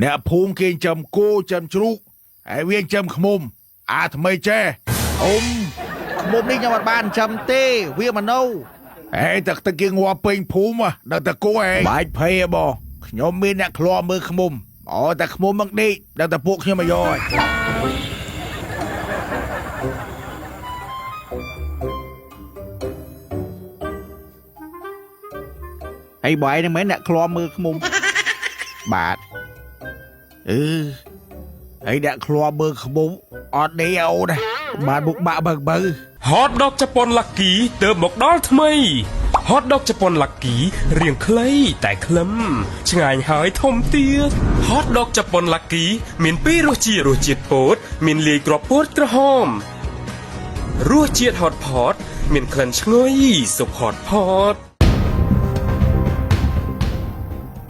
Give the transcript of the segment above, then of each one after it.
អ្នកភូមិគេចិញ្ចឹមគោចិញ្ចឹមជ្រូកហើយវាចិញ្ចឹមឃ្មុំអាថ្មីចេះ អ៊ុំឃ្មុំនេះខ្ញុំអត់បានចិញ្ចឹមទេវាមកនៅ ហេតែទឹកគេងាប់ពេញភូមិដល់តែគោឯងបាច់ភ័យឯបងខ្ញុំមានអ្នកឃ្លាំមើលឃ្មុំអូតែឃ្មុំមកដេកដល់តែពួកខ្ញុំមកយកឯង ហើយបើឯងហ្នឹងមែនអ្នកឃ្លាំមើលឃ្មុំបាទ អឺហើយអ្នកឃ្លាំមើលឃ្មុំអត់ដេកអូនបានបុកបាក់បើកបើ ហតដកជប៉ុនឡាគីទៅមកដល់ថ្មីហតដកជប៉ុនឡាគីរៀងខ្លីតែក្លឹមឆ្ងាញ់ហើយធំទៀតហតដកជប៉ុនឡាគីមានពីររសជាតិរសជាតិពោតមានលាយគ្រាប់ពោតក្រហមរសជាតិហតផតមានក្លិនឈ្ងុយស៊ុបហតផត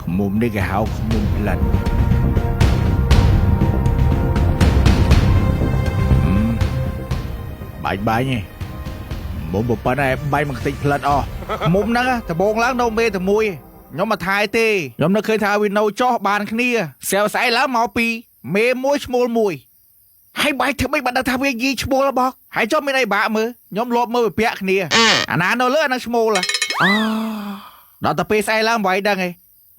ឃ្មុំនេះគេហៅឃ្មុំផ្លិតបាច់បាញ់ឯងមុំប៉ុណ្ណេះបាញ់មកខ្ទេចផ្លិតអស់ ឃ្មុំហ្នឹងដបងឡើងនៅមេតែមួយខ្ញុំមកថែទេខ្ញុំនៅឃើញថាវានៅចោះបានគ្នាសែវស្អែកឡើងមកពីមេមួយឈ្មោលមួយហើយបាយធ្វើម៉េចបានដឹងថាវាយីឈ្មោលរបស់ហើយចុះមានអីបាក់មើលខ្ញុំលបមើលវាពាក់គ្នាអាណានៅលើអាហ្នឹងឈ្មោលអូដល់ទៅពេលស្អែកឡើងមិនដឹងឯង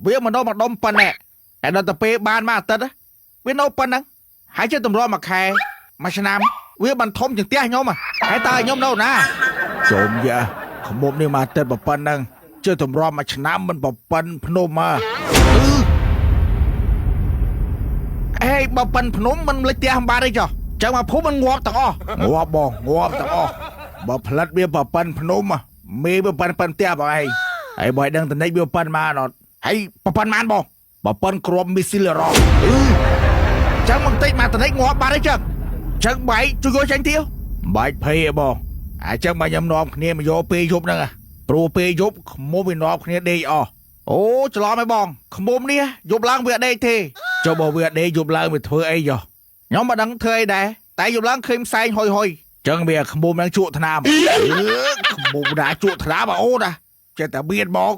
វាមកនៅមកដុំប៉ុណ្ណេះតែដល់ទៅពេលបានមួយអាទិត្យវានៅប៉ុណ្ណឹងហើយជិះតម្រាំមួយខែមួយឆ្នាំវាបានធំជាងផ្ទះខ្ញុំហើយតើខ្ញុំនៅណា ជុំយ៉ាឃ្មុំនេះមកទឹកប៉ុណ្ណឹងជឿតម្រាំមួយឆ្នាំមិនប៉ុណ្ណភ្នំមក អេបើប៉ិនភ្នំមិនលិចផ្ទះបានទេចុះចឹងមកភូមិមិនងាប់ទាំងអស់ ងាប់បងងាប់ទាំងអស់បើផ្លិតវាប៉ុណ្ណភ្នំមេវាប៉ុណ្ណប៉ុណ្ណផ្ទះបងឯងហើយបើឲ្យដឹងតនិចវាប៉ុណ្ណមកអត់ ហើយប៉ុណ្ណបានបង បើប៉ុណ្ណគ្រាប់មីស៊ីលរ៉ុ ចឹងមកតិចមកតនិចងាប់បាត់ទេចឹងចឹងបែកជួយយកចេញទៀត បាច់ភ័យឯបងអាចចឹងបើខ្ញុំនាំគ្នាមកយកពេលយប់ហ្នឹងព្រោះពេលយប់ឃ្មុំវានាំគ្នាដេកអស់ អូច្រឡំឯបងឃ្មុំនេះយប់ឡើងវាអត់ដេកទេ ចុះបើវាដេកយប់ឡើងវាធ្វើអីចុះ ខ្ញុំមិនដឹងធ្វើអីដែរតែយប់ឡើងឃើញផ្សែងហុយហុយ ចឹងវាឃ្មុំហ្នឹងជក់ថ្នាំឃ្មុំណាជក់ថ្នាំអូនណាចេះតែមានមក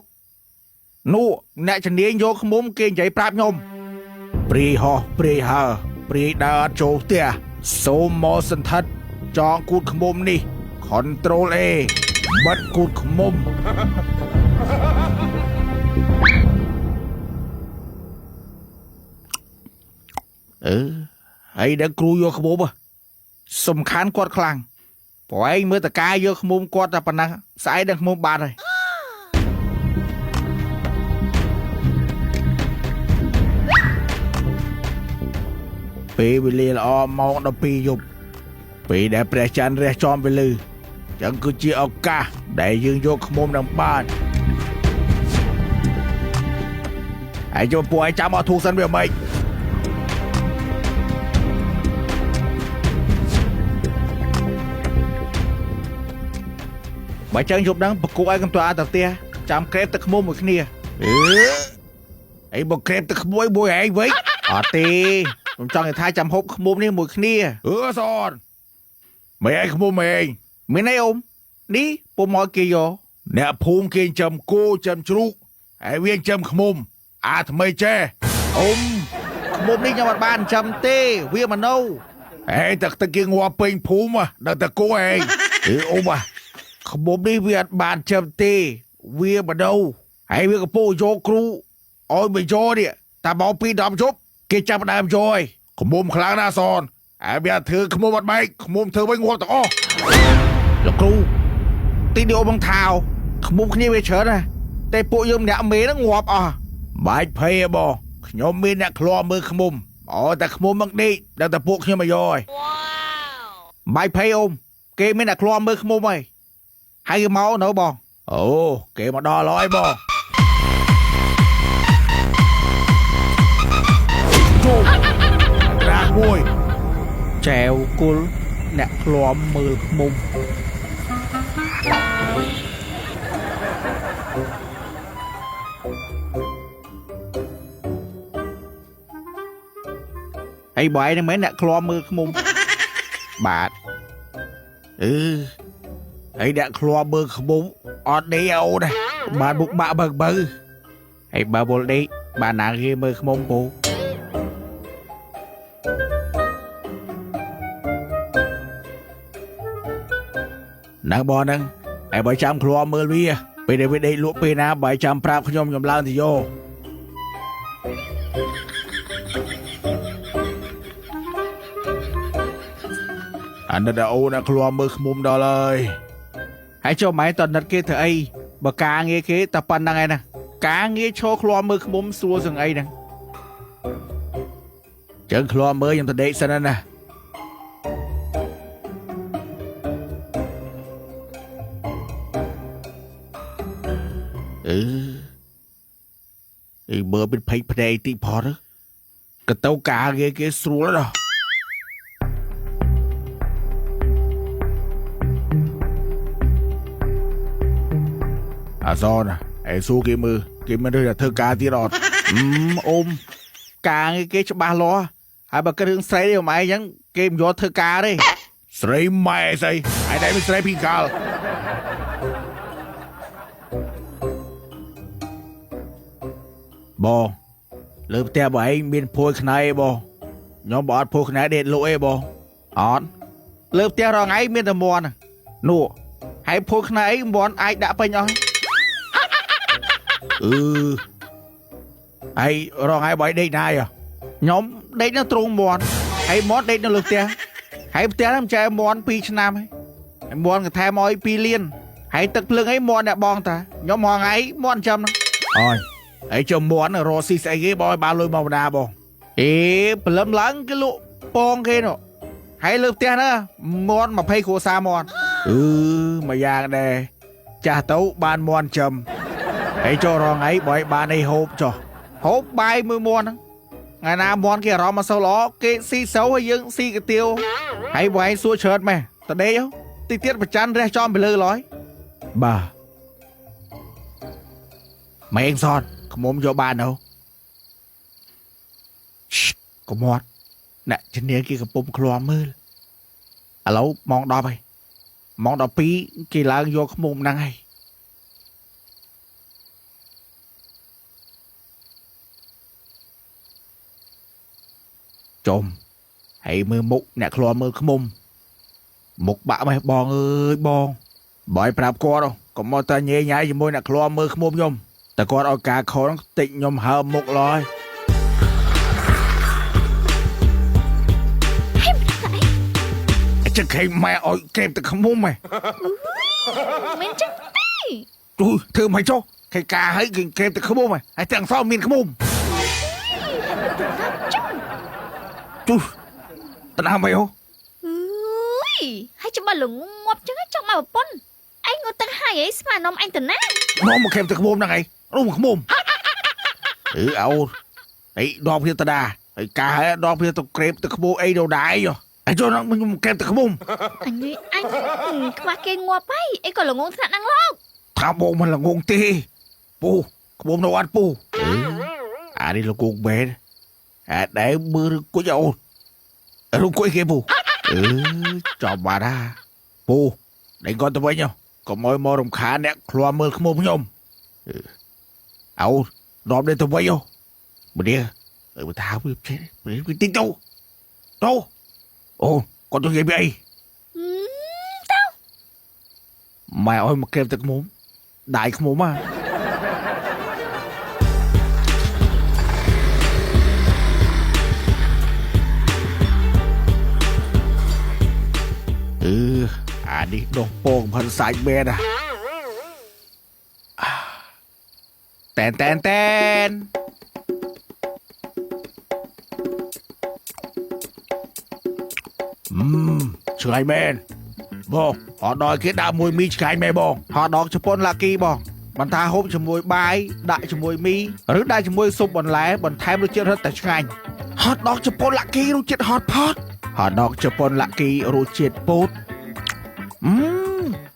នោះអ្នកជំនាញយកឃ្មុំគេនិយាយប្រាប់ខ្ញុំ ព្រាយហោះព្រាយហើព្រាយដើរអត់ចូលផ្ទះសូមមកសន្ធិដ្ឋចងគូតឃ្មុំនេះ Control A បិទគូតឃ្មុំ អឺហើយដល់គ្រូយកឃ្មុំហ៎សំខាន់គាត់ខ្លាំងព្រោះឯងមើលតកាយកឃ្មុំគាត់តែប៉ុណ្ណឹងស្អែកដល់ឃ្មុំបាត់ហើយ ពេលវេលាល្អម៉ោង12យប់ពេលដែលព្រះច័ន្ទរះចំពលឺចឹងគឺជាឱកាសដែលយើងយកឃ្មុំនឹងបានហើយចូលពួកឯងចាំអត់ធូរសិនវាមិន បើចឹងយប់ហ្នឹងប្រគល់ឲ្យកុំតើទៅផ្ទះចាំក្រេបទឹកឃ្មុំមួយគ្នា អឺអីបើក្រេបទឹកក្មួយមួយឯងវិញ អត់ទេខ្ញុំចង់និយាយថាចាំហូបឃ្មុំនេះមួយគ្នា អឺសនមិនឯងឃ្មុំឯង មានអីអ៊ំនេះពុំមកគេយក អ្នកភូមិគេចិញ្ចឹមគោចិញ្ចឹមជ្រូកហើយវាចិញ្ចឹមឃ្មុំអាថ្មីចេះ អ៊ំឃ្មុំនេះខ្ញុំអត់បានចិញ្ចឹមទេវាមកនៅ ហេតែទឹកគេងាប់ពេញភូមិដល់តែគោឯងអឺអ៊ំអា ឃ្មុំនេះវាអត់បានចិញ្ចឹមទេវាមកនៅហើយវាកំពុងយកគ្រូឲ្យមកយកនេះតែមកពី10យប់គេចាប់ផ្ដើមយកហើយ ឃ្មុំខ្លាំងណាស់សនហើយវាធ្វើឃ្មុំអត់បែកឃ្មុំធ្វើវិញងាប់ទាំងអស់ លោកគ្រូទីនេះអ៊ំបងថាវឃ្មុំគ្នាវាច្រើនណាស់តែពួកយើងម្នាក់មេហ្នឹងងាប់អស់ បាច់ភ័យឯបងខ្ញុំមានអ្នកឃ្លាំមើលឃ្មុំអូតែឃ្មុំមកដេកដល់តែពួកខ្ញុំមកយកហើយ បាយភ័យអ៊ំគេមានអ្នកឃ្លាំមើលឃ្មុំហើយហើយគេមកនៅបង អូគេមកដល់ហើយបងជុំក្រាស់មួយ ចែវគុលអ្នកឃ្លាំមើលឃ្មុំហើយបើឯងហ្នឹងមែនអ្នកឃ្លាំមើលឃ្មុំបាទ អឺហើយអ្នកឃ្លាំមើលឃ្មុំអត់ដេកអូនបានបុកបាក់បើកបើ ហើយបើវល់ដេកបានណាគេមើលឃ្មុំពូ ហ្នឹងបងហ្នឹងឯបើចាំឃ្លាំមើលវាពេលដែលវាដេកលក់ពេលណាបើចាំប្រាប់ខ្ញុំខ្ញុំឡើងទៅយកអានេះដល់អូនឃ្លាំមើលខ្មុំដល់ហើយ ហើយចុះម៉ែតណិតគេធ្វើអីបើការងារគេតែប៉ុណ្្នឹងឯណាការងារឈរឃ្លាំមើលខ្មុំស្រួលសឹងអីហ្នឹង ចឹងឃ្លាំមើលខ្ញុំទៅដេកសិនណាអឺអីមើលเป็นភ័យភ្នែកតិចផតក៏ទៅការងារគេស្រួលដល់អាសនឯសួរគេមើលគេមិនរើសតែធ្វើការទៀតអត់ អ៊ំការងារគេច្បាស់លាស់ហើយបើគិតរឿងស្រីទេម៉ែអញ្ចឹងគេមិនយកធ្វើការទេ ស្រីម៉ែស្អីឯងមានស្រីពីកាលបងលើផ្ទះបងឯងមានភួយខ្នែបងខ្ញុំបើអត់ភួយខ្នែដេកលក់អីបង អត់លើផ្ទះរងឯងមានតែមន់នោះហើយភួយខ្នែអីមន់អាចដាក់ពេញអស់ អឺហើយរងឯងបើឯងដេកណាយ ខ្ញុំដេកនៅទ្រុងមន់ហើយមន់ដេកនៅលើផ្ទះហើយផ្ទះហ្នឹងចែមន់2ឆ្នាំហើយមន់ក៏ថែមឲ្យ2លានហើយទឹកភ្លើងអីមន់អ្នកបងតាខ្ញុំរងឯងមន់ចាំហ្នឹង អើយហើយចុះមន់រកស៊ីស្អីគេបងឲ្យបានលុយមកបណ្ដាបង អេព្រលឹមឡើងគេលក់ពងគេនោះហើយលើផ្ទះហ្នឹងមន់20គ្រួសារមន់ អឺមួយយ៉ាងដែរចាស់ទៅបានមន់ចំហើយចុះរងឯងបើឲ្យបានអីហូបចុះ ហូបបាយមួយមន់ហ្នឹងថ្ងៃណាមន់គេអារម្មណ៍មកសូវល្អគេស៊ីសូវហើយយើងស៊ីកាទៀវហើយបងឯងសួរច្រើនម៉េះតដេកតិចទៀតប្រច័នរះចំពីលើឡើយ បាទម៉េងសនខ្មុំយកបាននៅកុំមាត់អ្នកជំនាញគេកំពុងឃ្លាំមើលឥឡូវម៉ោង10ហើយម៉ោង12គេឡើងយកខ្មុំហ្នឹងហើយចុំហើយមើលមុខអ្នកឃ្លាំមើលខ្មុំមុខបាក់ម៉េះបងអើយបងបើឲ្យប្រាប់គាត់កុំមកតែញ៉ៃញ៉ៃជាមួយអ្នកឃ្លាំមើលខ្មុំខ្ញុំតែគាត់ឲ្យការខនតិចខ្ញុំហើមមុខឡើយចឹងខេម៉ែឲ្យកេបទៅខ្មុំហ៎ មិនចឹងទេ ទូធ្វើមិនចុះខេការឲ្យគេកេបទៅខ្មុំហ៎ហើយទាំងសមានខ្មុំទូតណាមិនហ៎ អើយហើយច្បាស់ល្ងាប់ចឹងចង់មកប្រពន្ធឯងងូតទឹកហើយអីស្មាននំអញទៅណា នំមកកេបទៅខ្មុំហ្នឹងឯងនោះមកខ្មុំអឺអូអីដបគ្នាតដាហើយការឲ្យដបគ្នាទៅក្រេបទៅខ្មុំអីទៅដែរអីចូលហ្នឹងខ្ញុំកេបទៅខ្មុំ អញអញខ្វះគេងាប់ហើយអីក៏ល្ងងថ្នាក់ហ្នឹងលោក ថាបងមិនល្ងងទេពូខ្មុំនៅអត់ពូអានេះលោកងបែនអាដែលមើលគុជអូនរុំគុជគេពូអឺចំបាត់ហាពូដេញគាត់ទៅវិញកុំឲ្យមករំខានអ្នកឃ្លាំមើលខ្មុំខ្ញុំអូដបនេះទៅវិញម្នេះអឺថាវាចេះវាតិចទៅទៅអូគាត់ទៅនិយាយពីអី ទៅ ម៉ែឲ្យមកក្រេបទឹកខ្មុំដៃខ្មុំហ่ะអឺអានេះដោះពងផិនសាច់មែនอ่ะ តែនតែនតែន ឆ្ងាញ់មែនបងអត់ដល់គេដាក់មួយមីឆ្ងាញ់មែនបង ហត់ដកជប៉ុនឡាគីបងមិនថាហូបជាមួយបាយដាក់ជាមួយមីឬដាក់ជាមួយស៊ុបបន្លែបន្ថែមរសជាតិរឹតតែឆ្ងាញ់ហត់ដកជប៉ុនឡាគីរសជាតិហត់ផតហត់ដកជប៉ុនឡាគីរសជាតិពោតអឺ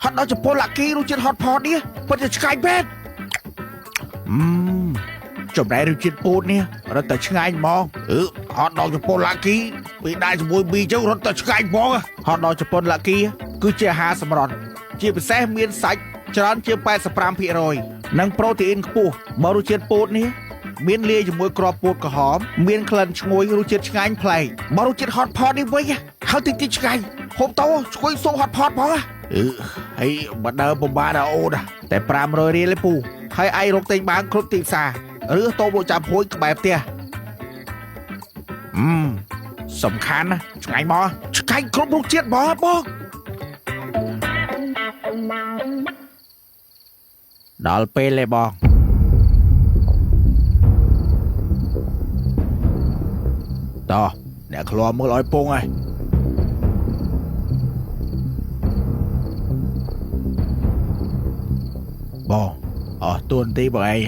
ហត់ដកជប៉ុនឡាគីរសជាតិហត់ផតនេះពិតជាឆ្ងាញ់មែន អឺចំណែករសជាតិពោតនេះរត់តែឆ្ងាញ់ហ្មងអឺហត់ដកជប៉ុនឡាគីពេលដាក់ជាមួយមីចឹងរត់តែឆ្ងាញ់ហ្មង ហត់ដកជប៉ុនឡាគីគឺជាអាហារសម្រន់ជាពិសេសមានសាច់ច្រើនជាង85%និងប្រូតេអ៊ីនខ្ពស់បើរសជាតិពោតនេះមានលាយជាមួយគ្រាប់ពោតក្រហមមានក្លិនឈ្ងុយរសជាតិឆ្ងាញ់ប្លែកបើរសជាតិហត់ផតនេះវិញហើយតិចតិចឆ្ងាញ់ហូបទៅឈ្ងុយសូហត់ផតផង អ អឺហើយបើដើមពិបាកដល់អូនតែ500រៀលទេពូហើយឯងរកទិញបានគ្រប់ទីផ្សារឬតូបលក់ចាំហួយក្បែរផ្ទះអឺសំខាន់ណាឆ្ងាញ់មកឆ្ងាញ់គ្រប់រសជាតិបងបងដល់ពេលទេបងតោះអ្នកឃ្លាំមើលឲ្យពងហើយបងអស់ទួនាទីបងឯង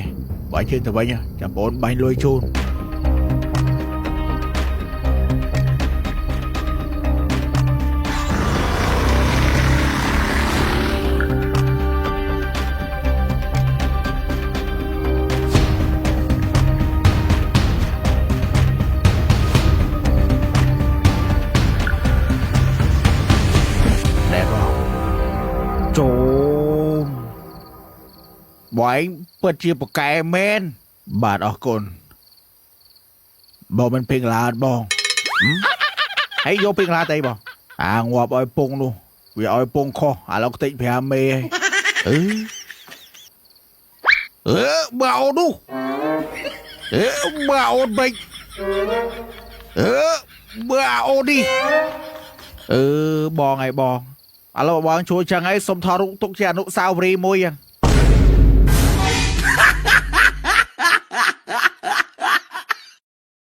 បើជើងទៅវិញចាំបងបាញ់លុយជូនណែបងចូលបងឯងពិតជាប្រកែមែនបាទអរគុណបងមិនពេងឡាតបងហើយយកពេងឡាតអីបងអាងាប់ឲ្យពងនោះវាឲ្យពងខុសឥឡូវខ្ទេច5មេហើយអឺអឺបើអូននោះអឺបើអូនបិចអឺបើអូននេះអឺបងឯងបងឥឡូវបងជួយចឹងហើយសុំថតរូបទុកជាអនុស្សាវរីយ៍មួយចឹង